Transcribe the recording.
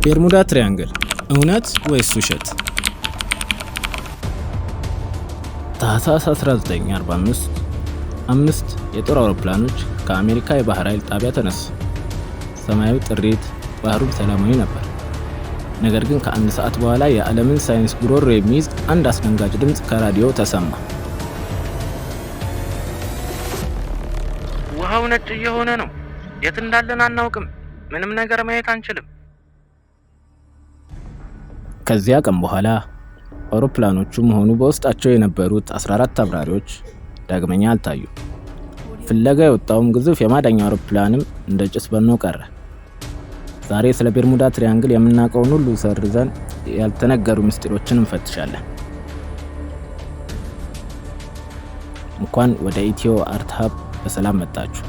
ቤርሙዳ ትሪያንግል እውነት ወይስ ውሸት? ታህሳስ 1945 አምስት የጦር አውሮፕላኖች ከአሜሪካ የባህር ኃይል ጣቢያ ተነሱ። ሰማዩ ጥርት፣ ባህሩም ሰላማዊ ነበር። ነገር ግን ከአንድ ሰዓት በኋላ የዓለምን ሳይንስ ጉሮሮ የሚይዝ አንድ አስደንጋጭ ድምፅ ከራዲዮ ተሰማ። ውሃው ነጭ እየሆነ ነው። የት እንዳለን አናውቅም። ምንም ነገር ማየት አንችልም። ከዚያ ቀን በኋላ አውሮፕላኖቹም ሆኑ በውስጣቸው የነበሩት 14 አብራሪዎች ዳግመኛ አልታዩም። ፍለጋ የወጣውም ግዙፍ የማዳኛ አውሮፕላንም እንደ ጭስ በኖ ቀረ። ዛሬ ስለ ቤርሙዳ ትሪያንግል የምናውቀውን ሁሉ ሰርዘን ያልተነገሩ ምስጢሮችን እንፈትሻለን። እንኳን ወደ ኢትዮ አርት ሀብ በሰላም መጣችሁ።